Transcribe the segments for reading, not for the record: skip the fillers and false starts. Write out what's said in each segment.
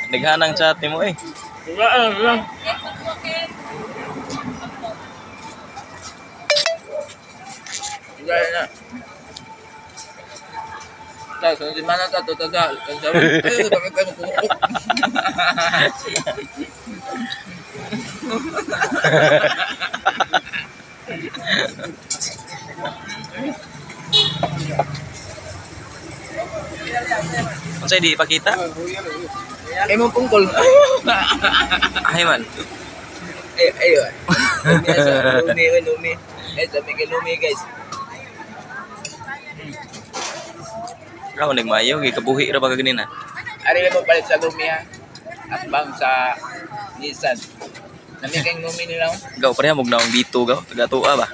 Naghanang chat nimo eh. Wala lang. Wala na. Ta, sa semana ta to ta ta. Ay, bakit kayo kumukok? Unsay di ipakita? Ay mo pungkol. Ay man. Ay, ay. Lumi sa lumi, lumi. Ay, sabi kay lumi, guys. Raw nagmayo gikabuhi ra ba ka ganina? Ari mo palit sa lumi ha. Akbang sa Nissan. Nami kay lumi nila. Gaw pareha mo naong bito gaw, taga tua ba?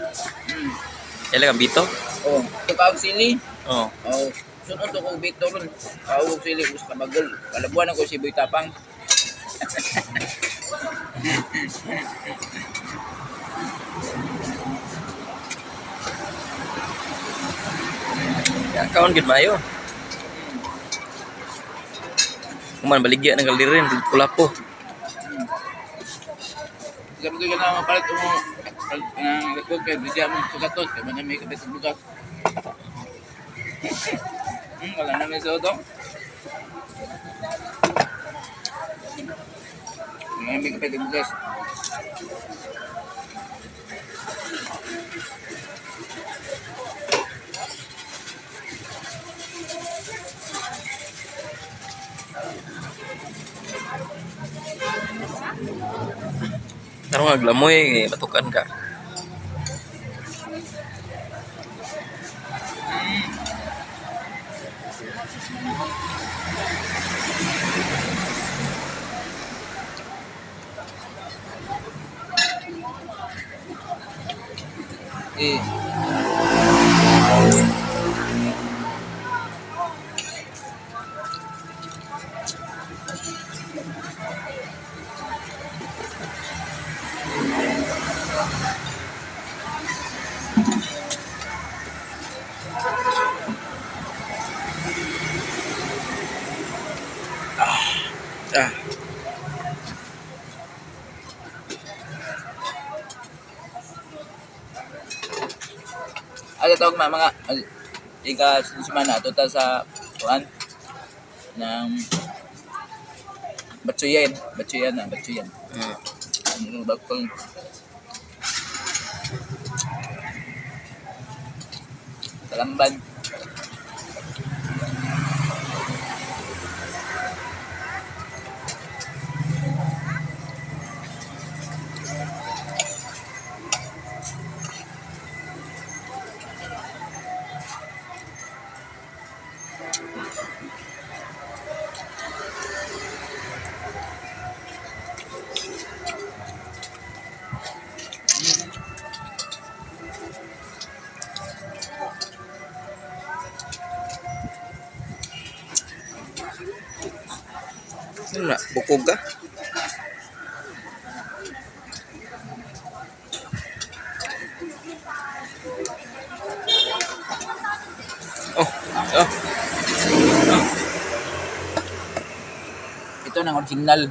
Ila kang bito? Oh, tukaw sili. Oh. Oh, sunod to kog bito ron. Kaugog sili us kabagol. Kalabuan ako si Boy Tapang. Ya kaon gid mayo. Kuman baligya ng kaldirin, kulapo. Sabi ko na mapalit mo ang likod kay bigyan mo sa katos kay man may kapit bugas. Wala na may soto. Wala may kapit bugas. Tarong aglamoy, eh, batukan ka. Eh. Ah. Ano tawag mga ika semana total sa kuan ng Batsuyan, Batsuyan na, Batsuyan. Ano ba kung Talamban. Ano na, bukog ka? Oh, oh. Ito nang original.